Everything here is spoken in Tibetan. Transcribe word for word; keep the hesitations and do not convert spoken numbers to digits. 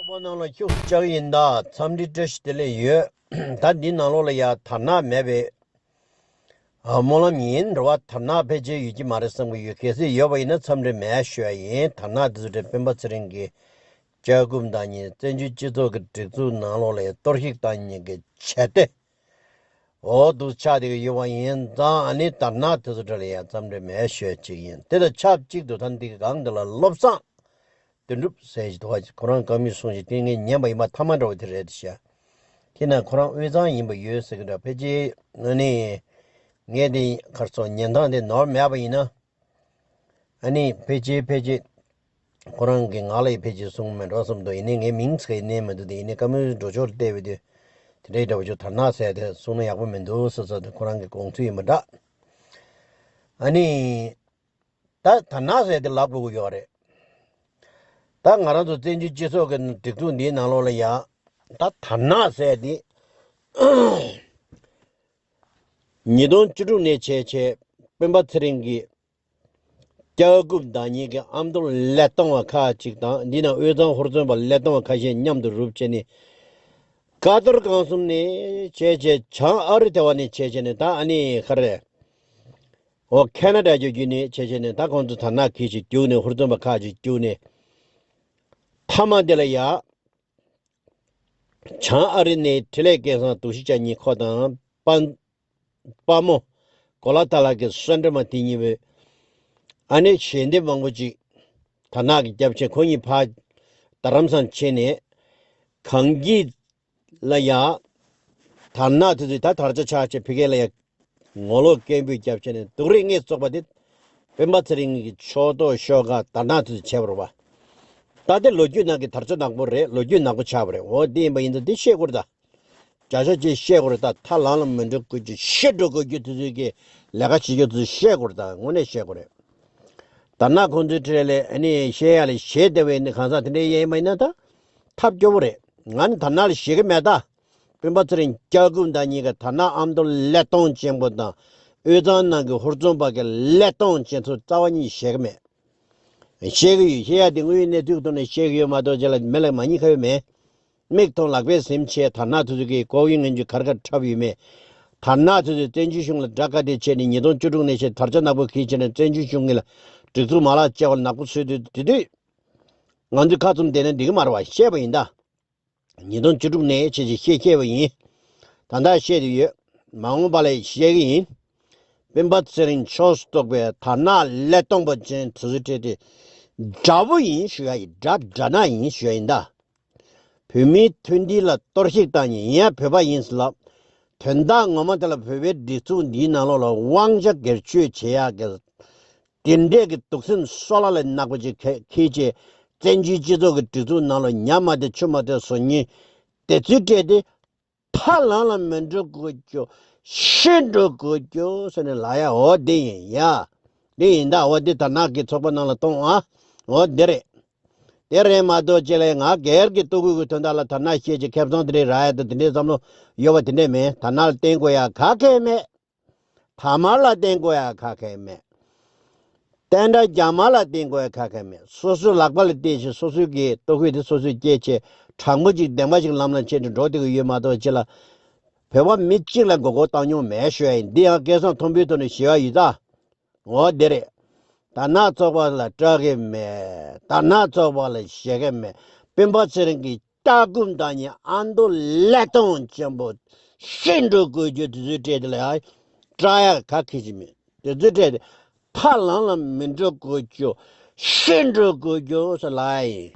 པ་ནང་ལ་ཤུགས་ཆག་ཡིན་ད། འཚམས་འདྲི་བཀྲ་ཤིས་བདེ་ལེགས་ཡོད། ད་འདི་ནང་ལོགས་ལ་ཡ་དར་ནག་མེད་པའི་ཨ་སྨོན་ལམ་ཡིན་རེད་བ། དར་ནག་ཕལ་ཆེར་ཡོད་ཀྱི་མ་རེད་བསམ་གྱི་ཡོད། གལ་སྲིད་ཡོད་པ་ཡིན་ན་འཚམས་འདྲི་མེད་ཞུ་ཡ་ཡིན། དར་ནག་དེ་ཚོ་དེ་སྤེན་པ་ཚེ་རིང་གི་སྐྱབས་མགོན་དང་ཉིད་བཙན་བྱོལ་སྤྱི་ཚོགས་ཀྱི་སྒྲིག་འཛུགས་ནང་ལོགས་ལ་ཡ་གཏོར་བཤིག་བཏང་མཁན་གྱི་བྱེད་གཏེ། འོ་འདུག་ཆགས་བསྡད་ཀྱི་ཡོད་པ་ཡིན་ཙང་། ཨ་ནི་དར་ནག་དེ་ཚོ་འདྲ་ལ་ཡང་འཚམས་འདྲི་མེད་ཞུ་ཡ་གཅིག་ཡིན། དེ་དང་ཆབས་ཅིག་ཏུ་ད་འདི་གི་སྒང་འདི་ལ་བློ་བཟང་དོན་གྲུབ་ཟེར་ཞིག་འདུག་བ། ཁོ་རང་བཀའ་མོལ་གསུང་ཞིག་དེ་ངས་ཉན་པ་ཡིན་པ་ཐ་མ་འདྲ་བོ་དེ་རེད་ཤག་དེ་ན་ཁོ་རང་དབུས་གཙང་ཡིན་པ་ཡོད་ཟེར་གི་འདྲ། ཕལ་ཆེར་ཨ་ནི་ངས་དེ་གར་སོང་ཉན་སྟངས་དེ་ནོར་མེད་པ་ཡིན་ན། ཨ་ནི་ཕལ་ཆེར་ཕལ་ཆེར་ཁོ་རང་གི་ང་ལ་ཡི་ཕལ་ཆེར་གསུངས་མེད་འགྲོ་བསམ་འདུག་ཡིན་ནའི་ངའི་མིང་ཚིག་ཡིན་ནའི་མི་འདུག་དེ་ཡིན་ནའི་བཀའ་མོལ་འགྲོ་ཕྱོགས་བལྟས་པའི་དུས་དེ་འདྲའི་འདྲ་བོ་ཅིག་དར་ནག་ཟེར་དེ་གསུང་ན་ཡག་པོ་མི་འདུག་ཟེར་ས་དེ་ཁོ་རང་གི་དགོངས་ཚུལ་ཡིན་པ་འདྲ། ཨ་ནི་ད་དར་ནག་ཟེར་དེ་ལབ་དགོས་ཀྱི་ཡོད་རེད། ད་ང་རང་ཚོ་བཙན་བྱོལ་སྤྱི་ཚོགས་ཀྱི་སྒྲིག་འཛུགས་འདིའི་ནང་ལོགས་ལ་ཡ་ད་དར་ནག་ཟེར་དེ་ཉིས་སྟོང་བཅུ་དྲུག་ནས་བྱས་བྱས་སྤེན་པ་ཚེ་རིང་གིས་སྐྱབས་མགོན་བདག་ཉིད་ཀྱི་ཨ་མདོ་ལས་སྟོང་བ་ཁག་ཅིག་དང་། འདི་ན་དབུས་གཙང་ཧོར་བཙོན་པ་ལས་སྟོང་བ་ཁ་ཤས་མཉམ་དུ་རུབ་བྱས་ནས། ཀ་ཏོར་གང་གསུམ་ནས་བྱས་བྱས་བྱང་ཨ་རི་ཐེ་བ་ནས་བྱས་བྱས་ནས། ད་ཨ་ནི་ག་རེ། འོ་ཁེ་ན་ཌ་རྒྱུ་རྒྱུ་ནས་བྱས་བྱས་ནས། ད་ཁོང་ཚོ་དར་ནག་གིས་ཅིག་རྒྱུགས་ནས། ཧོར་བཙོན་པ་ཁག་ཅིག་རྒྱུགས་ནས། མཐའ་མ་དེ་ལ་ཡ། བྱང་ཨ་རི་ནས་འཕྲིན་ལས་སྐལ་བཟང་དུ་ཤི་ཅ་གཉིས། ཁོ་དང་དཔའ་དཔའ་མོ་གོ་ལ་ཐ་ལག་གི་སོན་འདྲེ་མ་དེ་གཉིས་པོས་ཨ་ནི་ཞལ་འདེབས་མང་པོ་ཅིག་དར་ནག་གི་སྐྱབས་ཆེན་ཁོ་གཉིས་ཕར་རྡ་རམ་ས་ལ་ཕྱིན་ནས། གངས་སྐྱིད་ལ་ཡ་དར་ནག་དེ་ཚོས་ད་དར་ཆ་ཆགས་བྱས་ཕ་གི་ལ་ཡ་ངོ་ལོག་སྐད་འབོད་རྒྱབ་བྱས་ནས། སྡུག་རུས་ངས་བཙོག་པ་དེ་སྤེན་པ་ཚེ་རིང་གི་ཕྱོགས་གཏོགས་ཤོག་ཁག་དར་ནག་དེ་ཚོས་བྱས་པ་རེད་བ། ད་དེ་ལོ་རྒྱུས་ནང་གི་དར་ཆ་ནག་པོ་རེད། ལོ་རྒྱུས་ནག་པོ་ཆགས་པ་རེད། འོ་དེ་ཡིན་པ་ཡིན་ཙང་དེ་ཤེས་དགོས་རེད་ད། བརྒྱ་ཆ་བརྒྱ་ཤེས་དགོས་རེད་ད། ཐར་ལམ་ལ་མི་འགྲོ་དགོས་རྒྱུ། ཤི་འགྲོ་དགོས་རྒྱུ་དེ་ཚོའི་གི་ལས་ཀ་བྱེད་རྒྱུ་དེ་ཚོ་ཤེས་དགོས་རེད་ད། དངོས་གནས་ཤེས་དགོས་རེད། དར་ནག་ཁོང་ཚོའི་གྲས་ལ་ཨ་ནི་བཤད་ཡ་ལ་བཤད་བསྡད་པའི་ནི་གང་ཟག་དེ་འདྲའི་ཡིན་པ་ཡིན་ན་ད་ཐབས་སྐྱོ་པོ་རེད། ང་ནི་དར་ནག་ལ་ཞེད་གི་མེད་ད། སྤེན་པ་ཚེ་རིང་སྐྱབས་མགོན་དང་གཉིས་ཀ་དར་ནག་ཨ་མདོ་ཀླད་སྟོང་ཅན་པོ་དང་། དབུས་གཙང་ནང་གི་ཧོར་བཙོན་པ་གི་ཀླད་སྟོང་ཅན་ཚོ་རྩ་བ་ཉིད་ཞེད་གི་མེད། བཤད་གི་ཡོད། བཤད་ཡ་དེ་དངོས་ཡོད་གནས་ཚུལ་གྱི་ཐོག་ནས་བཤད་གི་ཡོད་མ་གཏོགས་ཅིག་ལ་མི་ལ་མ་ཉེས་ཁ་ཡོད་མེད། མིག་མཐོང་ལག་པས་ཟིན་བྱས་དར་ནག་དེ་ཚོ་གིས་ལྐོག་གཡོ་ངན་ཇུས་ག་རེ་ག་རེ་འཁྲབ་ཡོད་མེད། དར་ནག་དེ་ཚོས་བཙན་བྱོལ་གཞུང་ལ་དགྲ་བཀའ་དྲིན་ཆེ་ནས་ཉིས་སྟོང་བཅུ་དྲུག་ནས་བྱས་དར་ཆ་ནག་པོ་གིས་བྱས་ནས་བཙན་བྱོལ་གཞུང་ངེད་ལ་སྒྲིག་འཛུགས་མ་ལག་བཅའ་བ་ལ་ནག་པོ་བཟོས་དུས། དེ་དུས་ང་ཚོས་ཁ་བཙུམ་བསྡད་ན་འགྲིག་གི་མ་རེད་བ། བཤད་པ་ཡིན་ད། ཉིས་སྟོང་བཅུ་དྲུག་ནས་བྱས་བྱས་བཤད་བཤད་པ་ཡིན། ད་ལྟ་བཤད་དུ་ཡོད། མ་འོངས་པ་ལ་བཤད་གི་ཡིན། སྤེན་པ་ཚེ་རིང་ཕྱོགས་སུ་གཏོགས་པའི་དར་ནག་ཀླད་སྟོང་པ་ཅན་དེ་ཚོའི་གྲས་དེ་དགྲ་བོ་ཡིན་ཞུ་ཡ་ཡིན། དགྲ་དགྲ་ནག་ཡིན་ཞུ་ཡ་ཡིན་ད། བོད་མིའི་མཐུན་སྒྲིལ་ལ་གཏོར་བཤིག་བཏང་མཁན་ཡིན་ཡང་བོད་པ་ཡིན་ཟེར་ལབ། དོན་དག་ངོ་མ་དེ་ལ་བོད་པའི་སྒྲིག་འཛུགས་འདིའི་ནང་ལོགས་ལ་དབང་ཆ་སྒེར་གཅོད་བྱེད་ཡག་གི་དེ་འདྲས་ཀྱི་དུག་སེམས་སོལ་བ་ལས་ནག་པོ་ཅིག་ཁྱེར་བྱས། བཙན་བྱོལ་སྤྱི་ཚོགས་ཀྱི་སྒྲིག་འཛུགས་ནང་ལ་ཉ་མ་བདེ་ཆུ་མ་བདེ་བཟོ་མཁན་དེ་ཚོའི་གྲས་དེ་ཐར་ལམ་ལ་མི་འགྲོ་དགོས་རྒྱུ། ཤི་འགྲོ་དགོས་རྒྱུ་ཟེར་ནས་ལབ་ཡ། འོ་དེ་ཡིན་ཡ། དེ་ཡིན་ད། འོ་དེ་དར་ནག་གི་ཚོགས་པ་ནང་ལ་གཏོང་ཨ། འོ་དེ་རེད། དེ་རེད་མ་གཏོགས་ཅིག་ལ་ང་སྒེར་གྱི་ལྟོ་གོས་ཀྱི་དོན་དག་ལ་དར་ནག་བཤད་ཅིག་ཁེ་བཟང་དེ་འདྲའི་རག་ཡ་དང་དེ་འདྲའི་བསམ་བློ་ཡོད་པ་དེ་འདྲས་མེད། དར་ནག་ལ་བརྟེན་དགོས་ཡ་ག་གེ་མེད། ཐ་མག་ལ་བརྟེན་དགོས་ཡ་ག་གེ་མེད། བསྟན་དགྲ་རྒྱ་དམར་ལ་བརྟེན་དགོས་ཡ་ག་གེ་མེད། སོ་སོའི་ལག་པ་ལ་བརྟེན་བྱས་སོ་སོའི་གི་ལྟོ་གོས་དེ་སོ་སོས་སྐྱེས་བྱས་དྲང་པོ་ཅིག་བདེན་པ་ཅིག་ལམ་ལ་ཆས་ནས་འགྲོ་བསྡད་ཀྱི་ཡོད་མ་གཏོགས་ཅིག་ལ། བོད་པ་མི་གཅིག་ལ་མགོ་སྐོར་བཏང་མྱོང་མེད་ཞུ་ཡ་ཡིན། འདི་ཡང་སྐལ་བཟང་མཐོན་པོའི་ཐོག་ནས་ཞུ་ཡ་ཡིན་ད། འོ་དེ་རེད། དར་ནག་ཚོགས་པ་ལ་སྐྲག་གི་མེད། དར་ནག་ཚོགས་པ་ལ་ཞེད་གི་མེད། སྤེན་པ་ཚེ་རིང་གི་སྐྱབས་མགོན་དང་ཉིད་ཨ་མདོ་ཀླད་སྟོང་ཅན་པོ་ཤི་འགྲོ་དགོས་རྒྱུ་དེ་ཚོའི་གྲས་དེ་ལ་ཡང་སྐྲག་ཡག་ག་གེ་ཅིག་མེད། དེ་ཚོའི་གྲས་དེ་ཐར་ལམ་ལ་མི་འགྲོ་དགོས་རྒྱུ། ཤི་འགྲོ་དགོས་རྒྱུ་ཟེར་ལབ་ཡ་ཡིན།